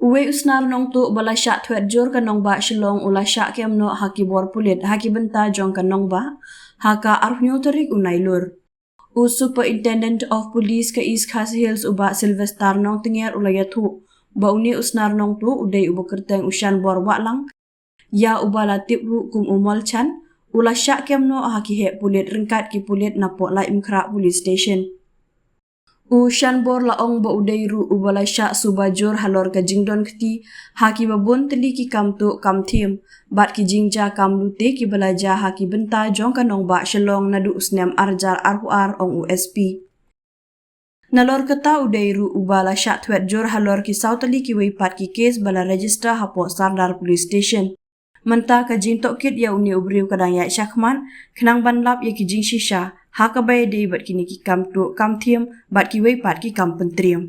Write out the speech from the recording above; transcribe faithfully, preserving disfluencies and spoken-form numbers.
Uwei u snar nongtuh ba la shah thwet jur ka nongbah Shillong u la shah kem noh ha ki bor pulit ha ki bynta jong ka nongbah ha ka arphew tarik u Nailur. U Superintendent of Police ka East Khasi Hills u Bah Sylvester Nongtnger u la ïathuh ba une u snar nongtuh u dei uba kyrteng u Shanbor Wahlang, ïa uba la tip ruh kum u Molchan, u la shah kem noh ha ki heh pulit ryngkat ki pulit na Pok Laitumkhrah Police Station. U Shanbor la ong ba u dei ruh uba la shah suba jur halor ka jingdon kti ha kiba bun tylli ki kam tuh kam thiem bad ki jingjia kam lute kiba la jia ha ki bynta jong ka nongbah Shillong naduh u snem ar hajar arphew ar, ong u S P. Nalor kata u dei ruh uba la shah thwet jur halor ki saw tylli kiwei pat ki kes ba la register hapoh Sardar Police Station. Mynta ka jingtohkit ïa une u briew ka dang ïaid shakhmat khnang ban lap ïa ki jingshisha ha kaba ïadei bad kine ki kam tuh kam thiem bad kiwei pat ki kam pyntriem.